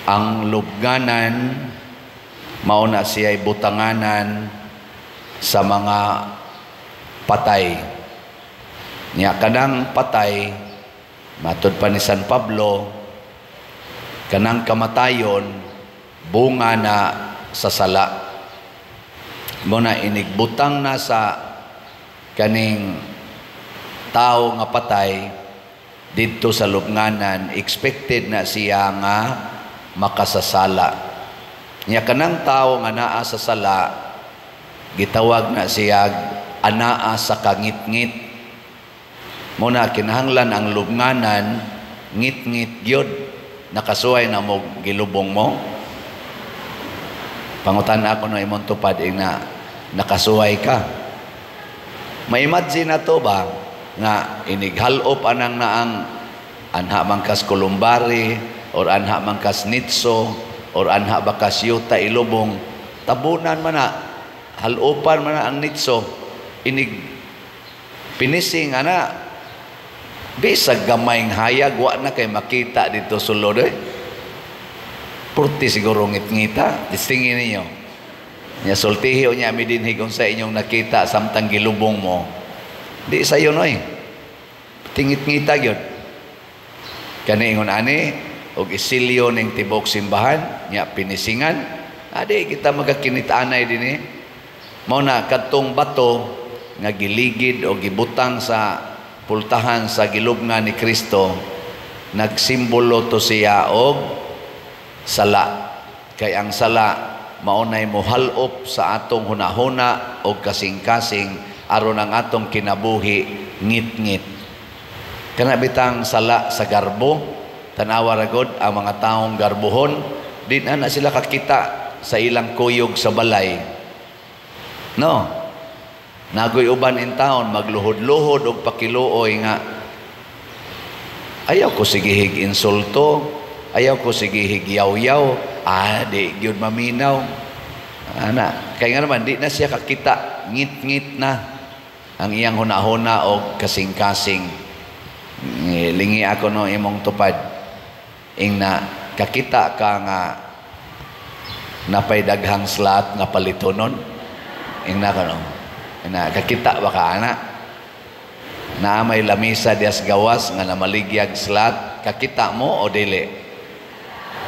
Ang lubnganan mao na siya'y butanganan sa mga patay. Nya kanang patay, matud pa ni San Pablo, kanang kamatayon bunga na sa sala. Mao na inigbutang na sa kaning tao nga patay didto sa lubnganan, expected na siya nga makasasala. Nya kanang tao nga naa sa sala, gitawag na siya anaa sa kangitngit. Mao na kinahanglan ang lubnganan ngit-ngit gyud. Nakasuway na mo gilubong mo? Pangutan ako no imong tupad ing na nakasuway ka. Ma-imagine na to ba nga inighalop anang naang anha man kas columbary or anha man kas nitso or anha ba kas yuta ilubong, tabunan man na, halopan man na ang nitso, inig pinising ana, bisag gamayng hayag wa na kay makita dito sulod eh. Purti siguro ngit-ngita, distingin ninyo. Nya sultihi niya mi dinhi kung sa inyong nakita samtang gilubong mo. Di sayo noy. Tingit-ngita gyud. Kani ingon ani og isilyo ning tibok simbahan nya pinisingan, adi kita magakinit-anay dinhi. Mao na kadtong bato nga giligid o gibutang sa pultahan sa gilubngan ni Kristo, nagsimbolo to siya og sala. Kay ang sala maunay mohalop sa atong hunahuna og kasing-kasing aron ang atong kinabuhi ngit-ngit. Kana bitang sala sa garbo, tanawa ra gud ang mga taong garbohon, di na na sila kakita sa ilang kuyog sa balay. No. Nagoy uban in town magluhod-luhod og pakiluoy nga ayaw ko sigihig insulto, ayaw ko sigihig yaw-yaw, di gyud maminaw. Ana, kay nga naman di na siya kakita, ngit-ngit na ang iyang hunahuna og kasing-kasing. Lingi ako no imong tupad. Ing na kakita ka nga napay daghang slot nga palitonon. Ing na kano. Ing na kakita ba ka ana? Naa may lamisa dias gawas nga namaligyag slot, kakita mo o dili?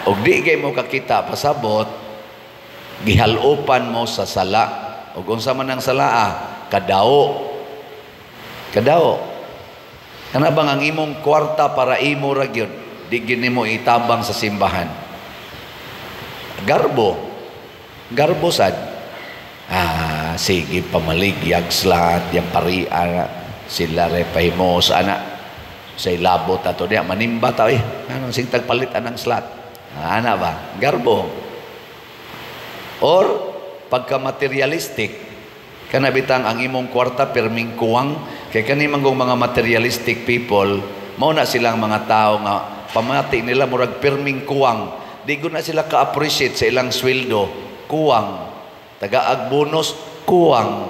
Og di kay mo kakita, pasabot gihalopan mo sa sala. Og unsa man ang sala ah? Kadao. Kadao. Kana bang ang imong kwarta para imo ra gyud, di gyud nimo itabang sa simbahan. Garbo. Garbo sad. Ah, sige pamaligyag slot, yang pari ana sila re pahimos ana sa ilabot ato diya manimba ta eh. Anong sing tagpalit anang slot? Ah, ana ba? Garbo. Or pagka materialistic, kana bitang ang imong kwarta pirming kuwang. Kay kani manggong mga materialistic people, mao na silang mga tao nga pamati nila murag pirming kuwang. Di ko na sila ka-appreciate sa ilang sweldo, kuwang. Tagaag bonus, kuwang.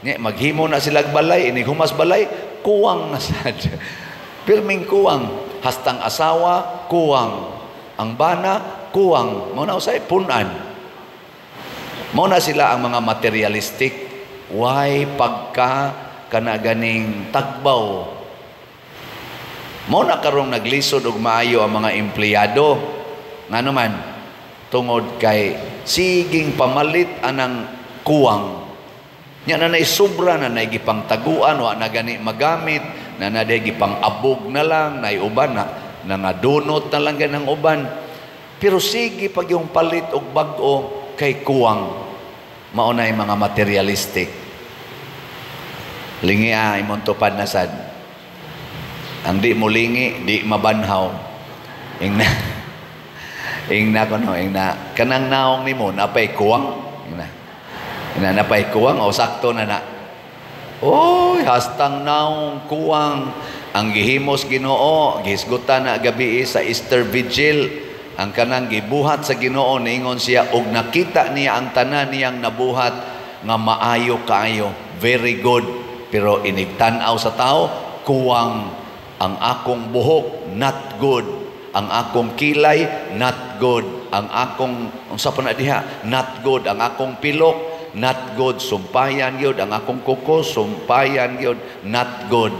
Nga maghimo na sila balay, inig humas balay, kuwang na sad. Pirming kuwang. Hastang asawa, kuwang. Ang bana, kuwang. Mao na usay punan. Mao na sila ang mga materialistic. Why pagka kana ganing tagbaw. Mao na karong naglisod og maayo ang mga empleyado. Ngano man, tungod kay siging pamalit anang kuwang. Nya na nay sobra na nay gipangtaguan, wa na gani magamit, na na gipang abog na lang, nay uban na nangadunot na lang ganang uban. Pero sige pag yung palit og bag-o kay kuwang. Mao na yung mga materialistic. Lingi ah, imong tupad na sad. Ang di mo lingi, di mabanhaw. Ing na kuno, ing na kanang naong nimo napay kuwang. Ing na. Ing na napay kuwang o sakto na na. Oy, hastang naong kuwang. Ang gihimos Ginoo, gihisgutan na gabi sa Easter Vigil. Ang kanang gibuhat sa Ginoo, niingon siya og nakita niya ang tanan niyang nabuhat nga maayo kaayo, very good. Pero inigtan-aw sa tao, kuwang. Ang akong buhok, not good. Ang akong kilay, not good. Ang akong unsa pa na diha, not good. Ang akong pilok, not good. Sumpayan gyud. Ang akong kuko, sumpayan gyud, not good.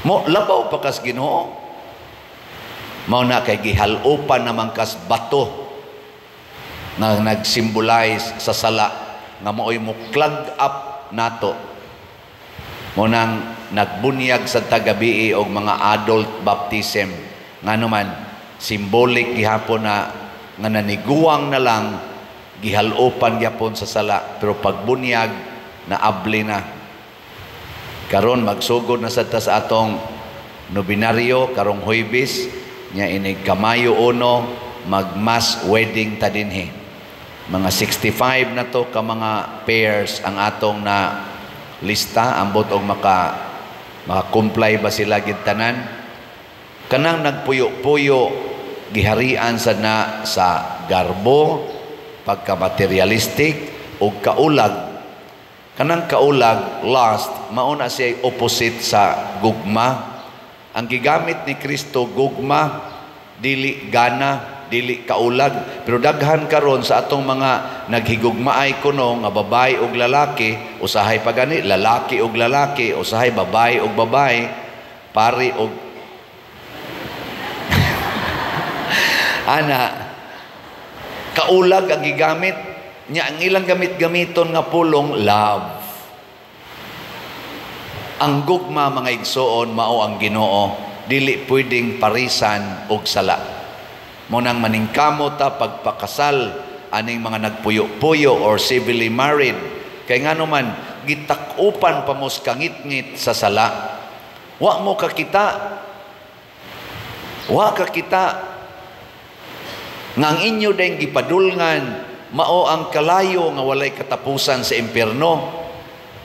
Mo labaw pa kas Ginoo. Mao na kay gihal-opan naman kas bato nga nag-symbolize sa sala nga maoy mo clog up nato. Mo nang nagbunyag sa tagabii og mga adult baptism, ngano man symbolic gihapon na nga naniguwang na lang, gihal-opan gyapon sa sala, pero pagbunyag naabli na. Karon magsugod na sad ta sa atong nobinaryo karong Huwebes nya, inig kamayo 1 mag mass wedding ta dinhi. Mga 65 na to ka mga pairs ang atong na lista. Ambot og maka maka-comply ba sila gid tanan. Kanang nagpuyo-puyo, giharian sa na sa garbo, pagka materialistic ug kaulag. Kanang kaulag, lust, mao na siya opposite sa gugma. Ang gigamit ni Kristo gugma, dili gana, dili kaulag. Pero daghan karon sa atong mga naghigugmaay kuno nga babae ug lalaki, usahay pa gani lalaki ug lalaki, usahay babae ug babae, pari og ana, kaulag ang gigamit nya. Ang ilang gamit-gamiton nga pulong, love. Ang gugma, mga igsoon, mao ang Ginoo, dili pwedeng parisan og sala. Mo nang maningkamot ta pagpakasal aning mga nagpuyo-puyo or civilly married, kay ngano man gitak-upan pa mos kangitngit sa sala. Wa mo kakita, wa kakita nga ang inyo dayong gipadulngan mao ang kalayo nga walay katapusan sa impierno.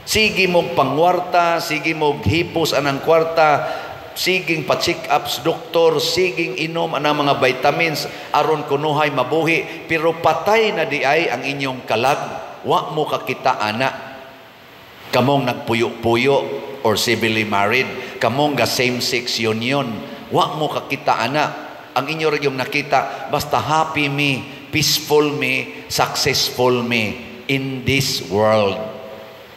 Sige mog pangwarta, sige mog hipos anang kwarta, siging pa-check up sa doktor, siging inom anang mga vitamins aron kunuhay mabuhi, pero patay na di ay ang inyong kalag. Wa mo kakita ana. Kamong nagpuyo-puyo or civilly married, kamong ga same-sex union, wa mo kakita ana. Ang inyo ra yung nakita, basta happy me, peaceful me, successful me in this world.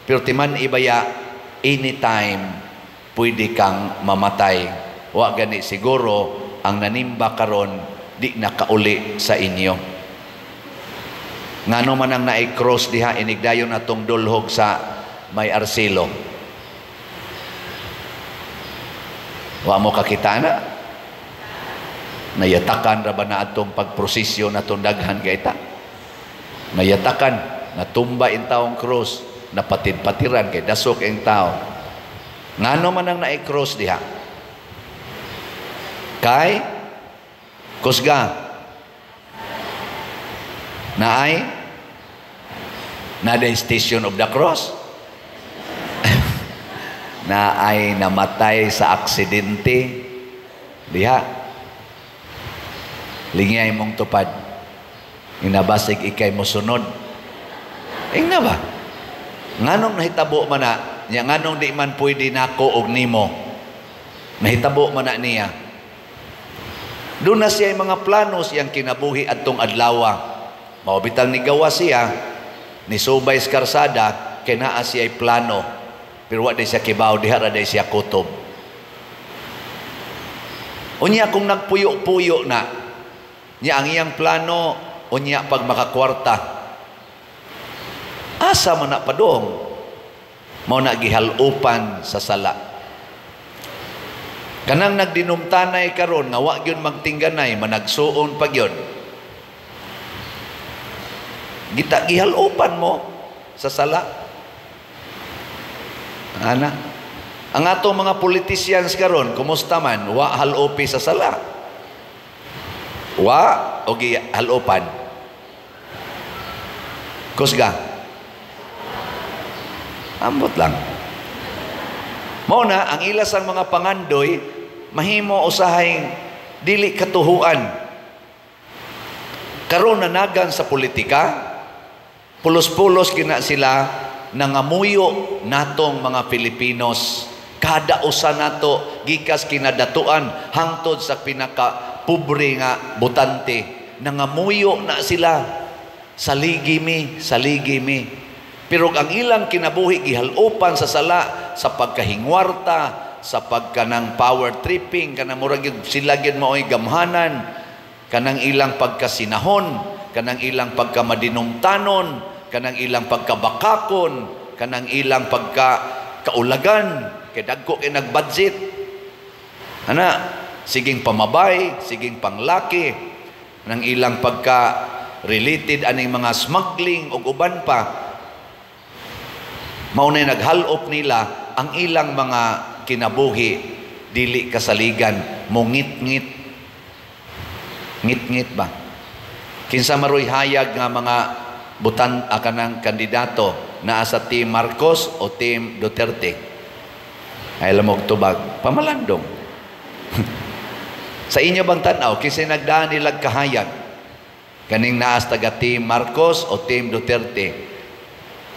Pero timan ibaya, anytime pwede kang mamatay. Wa gani siguro ang nanimba karon di nakauli sa inyo. Ngano man ang naay cross diha inigdayon atong dulhog sa may arsilo? Wa mo kakita na? Nayatakan ra ba na atong pagprosesyon atong daghan kay ta? Nayatakan, natumba in taong cross, napatid-patiran kay dasok ang tao. Ngano man ang naay cross diha? Kay kusga naay na the station of the cross, naay namatay sa aksidente diha. Lingay mong tupad, inabasig ikay mosunod. Ingna ba? Nganong nahitabo man na niya, nganong di man pwede nako og nimo? Nahitabo man na niya. Doon na siya mga plano siyang kinabuhi adtong adlawa. Mao bitang nigawa siya, nisubay sa karsada, kay naa siya plano. Pero wa day siya kibaw, diha ra day siya kutob. Unya kung nagpuyo-puyo na, niya ang iyang plano, unya pag makakwarta, asa man na padong? Mao na gihalupan sa sala. Kanang nagdinumtanay karon nga wa gyud magtingganay, managsuon pa gyud. Gita gihalupan mo sa sala. Ana, ang atong mga politicians karon, kumusta man? Wa halopi sa sala. Wa o gihalupan? Kusga. Ambot lang. Mao na ang ilas ang mga pangandoy mahimo usahay dili katuhuan. Karon nanagan sa politika, pulos-pulos gina sila nangamuyo natong mga Filipinos. Kada usa nato, gikas kinadatuan hangtod sa pinaka pobre nga botante, nangamuyo na sila, "Saligi mi, saligi mi." Pero ang ilang kinabuhi gihalopan sa sala, sa pagkahingwarta, sa pagkanang power tripping, kanang murag gyud sila gyud maoy gamhanan, kanang ilang pagkasinahon, kanang ilang pagkamadinumtanon, kanang ilang pagkabakakon, kanang ilang pagka kaulagan kay dagko kay nagbudget ana, siging pamabay, siging panglaki, nang ilang pagka related aning mga smuggling ug uban pa. Mao na naghalop nila ang ilang mga kinabuhi, dili kasaligan, mongit-ngit. Ngit-ngit ba? Kinsa maroy hayag nga mga butan kanang kandidato, naa sa Team Marcos o Team Duterte? Ay lamog tubag, pamalandong. Sa inyo bang tanaw, kinsa nagdaan nilag kahayag? Kaning naas taga Team Marcos o Team Duterte?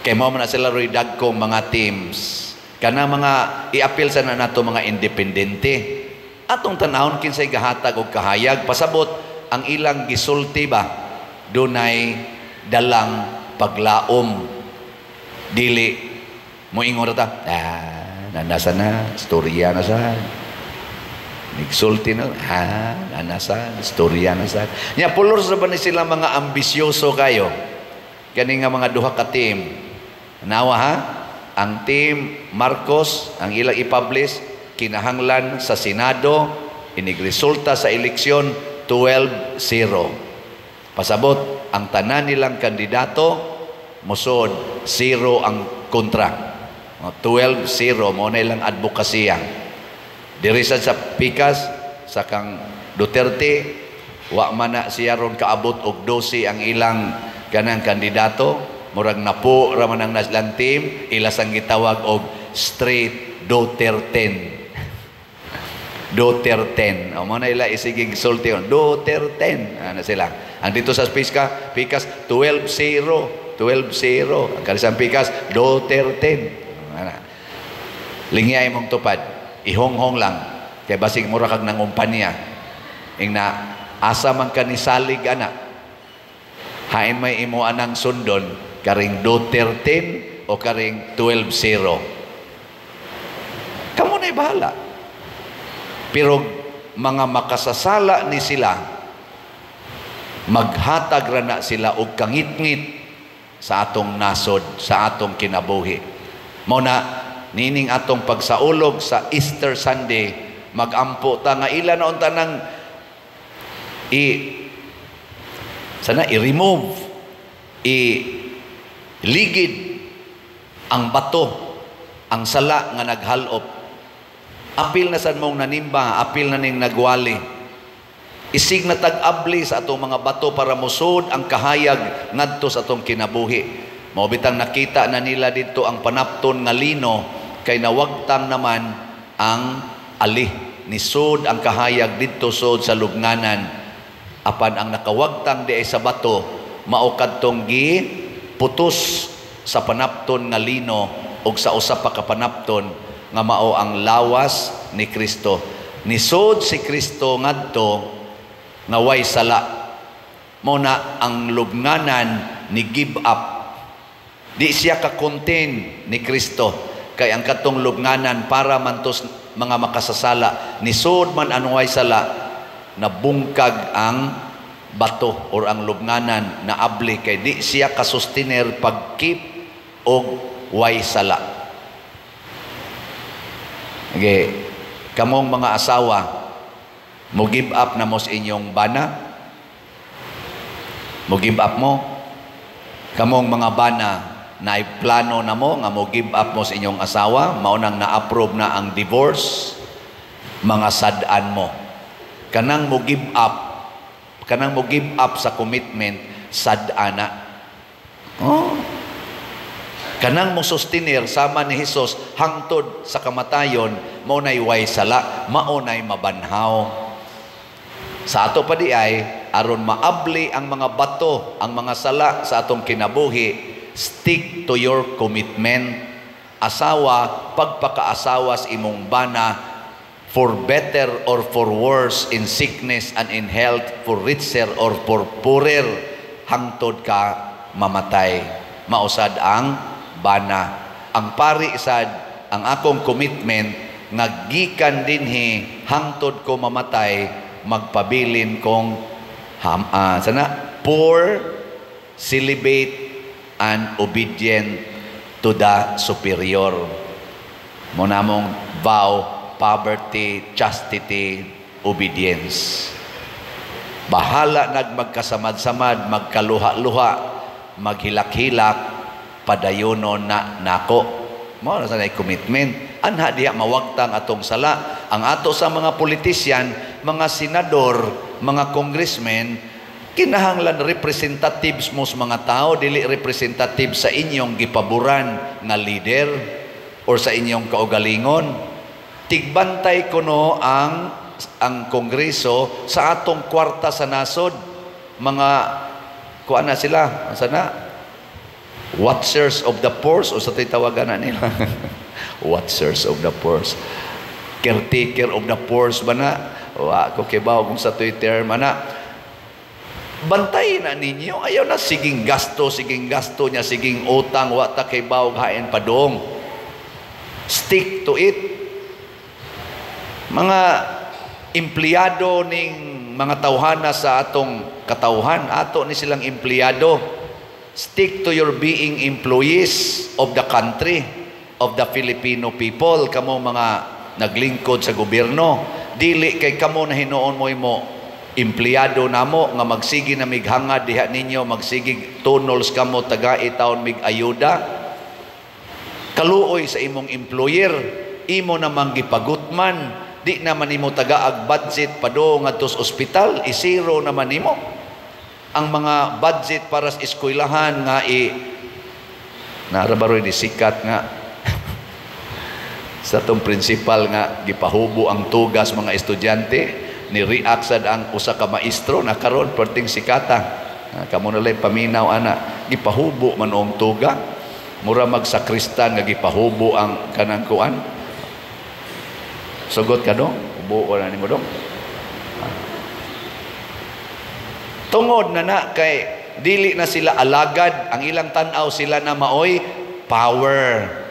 Kay mao man na sila roy dagkong mga teams. Kana mga iapil sa na nato mga independente. Atong tanawon kinsay gahatag og kahayag, pasabot ang ilang gisulti ba dunay dalang paglaom. Dili moingon ta, "Ah, nanasa na, storya na sa." Nigsulti na, "Ah, nanasa, storya na sa." Nya pulor sa ba ni sila mga ambisyoso kayo? Kani nga mga duha ka team. Nawa ha? Ang Team Marcos, ang ilang i-publish, kinahanglan sa Senado, inigresulta sa eleksyon 12-0. Pasabot, ang tanan nilang kandidato, musod, 0 ang kontra. 12-0, mao na ilang advokasya. Diri sa pikas, sa kang Duterte, wa man na siya ron kaabot og 12 ang ilang kanang kandidato, murag napo ra man ang naslang team, ila sang gitawag og straight Duterte. Duterte. O mo na ila isigig sulti on Duterte. Ano sila? Ang dito sa Piska, pikas 12-0, 12-0. Ang kalisang pikas Duterte. Ana. Lingyay mong tupad. Ihonghong lang. Kay basig mura kag nangumpanya. Ing na asa man ka ni salig ana. Hain may imo anang sundon, karing Duterte o karing 12-0. Kamo na'y bahala. Pero mga makasasala ni sila, maghatag ra na sila og kangitngit sa atong nasod, sa atong kinabuhi. Mao na nining atong pagsaulog sa Easter Sunday, magampo ta nga ila na unta nang i sana i-remove, i ligid ang bato, ang sala nga naghalop. Apil na sad mong nanimba, apil na ning nagwali. Isig na tag-abli sa atong mga bato para musod ang kahayag ngadto sa atong kinabuhi. Mao bitang nakita na nila dito ang panapton nga lino kay nawagtang naman ang ali. Nisod ang kahayag didto sod sa lubnganan. Apan ang nakawagtang di ay sa bato, mao kadtong gi putos sa panapton nga lino og sa usa pa ka panapton nga mao ang lawas ni Kristo. Nisod si Kristo ngadto nga way sala. Mao na ang lubnganan ni give up. Di siya ka-contain ni Kristo kay ang katong lubnganan para man tos mga makasasala. Nisod man ang way sala, nabungkag ang bato or ang lubnganan na abli kay di siya kasustiner pag-keep og way sala. Okay. Kamong mga asawa, mo give up na mo sa inyong bana? Mo give up mo? Kamong mga bana, na plano na mo nga mo give up mo sa inyong asawa, mao nang na-approve na ang divorce, mga sad-an mo. Kanang mo give up, kanang mo give up sa commitment, sad-ana. Oh. Kanang mo sustenir sama ni Hesus hangtod sa kamatayon, mao nay way sala, mao nay mabanhaw. Sa ato pa di ay aron maabli ang mga bato, ang mga sala sa atong kinabuhi, stick to your commitment. Asawa, pagpakaasawa sa imong bana, for better or for worse, in sickness and in health, for richer or for poorer, hangtod ka mamatay. Mao sad ang bana. Ang pari sad, ang akong commitment nga gikan dinhi hangtod ko mamatay, magpabilin kong sana poor, celibate, and obedient to the superior. Mao na among vow: poverty, chastity, obedience. Bahala nag magkasamad-samad, magkaluha-luha, maghilak-hilak, padayonon na nako. Mao na sa commitment. Anha diha mawagtang atong sala. Ang ato sa mga politician, mga senador, mga congressmen, kinahanglan representatives mo sa mga tao, dili representative sa inyong gipaboran nga leader or sa inyong kaugalingon. Tigbantay kuno ang kongreso sa atong kwarta sa nasod. Mga kuan na sila, sana watchers of the purse o sa titawagan na nila. Watchers of the purse. Caretaker of the purse ba na? Wa ko kibaw kung sa Twitter man na. Bantay na ninyo. Ayaw na siging gasto niya, siging utang, wa ta kibaw hain padong. Stick to it. Mga empleyado ning mga tawhana sa atong katawhan, ato ni silang empleyado. Stick to your being employees of the country, of the Filipino people, kamo mga naglingkod sa gobyerno. Dili kay kamo na hinuon mo mo empleyado namo nga magsige na mighangad diha ninyo, magsige tunnels kamo, taga taon mig ayuda. Kaluoy sa imong employer, imo namang gipagutman, di naman nimo tagaag budget padung ngadto sa ospital, isiro naman nimo ang mga budget para sa eskwelahan nga i narabaroy di sikat nga sa atong principal nga gipahubo ang tugas mga estudyante, ni react sad ang usa ka maestro na karon perting sikata. Kamo na lay paminaw ana, gipahubo man ang tuga, mura magsakristan nga gipahubo ang kanang kuan. Sugot ka dong, hubo na nimo dong. Tungod na na kay dili na sila alagad, ang ilang tan-aw sila na maoy power.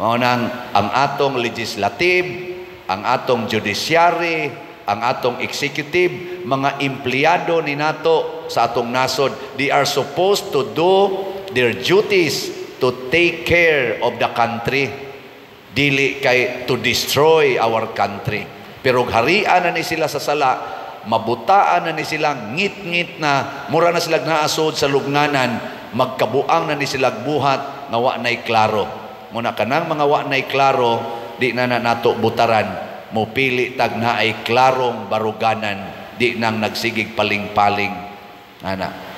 Mao nang ang atong legislative, ang atong judiciary, ang atong executive, mga empleyado ni nato sa atong nasod, they are supposed to do their duties to take care of the country. Dili kay to destroy our country. Pero harian na ni sila sa sala, mabutaan na ni sila, ngit-ngit na, mura na sila naasod sa lugnanan, magkabuang na ni sila buhat nga wa na'y klaro. Muna kanang mga wa na'y klaro, di na na nato butaran, mupili tag naay klarong baruganan, di nang nagsigig paling-paling. Ana.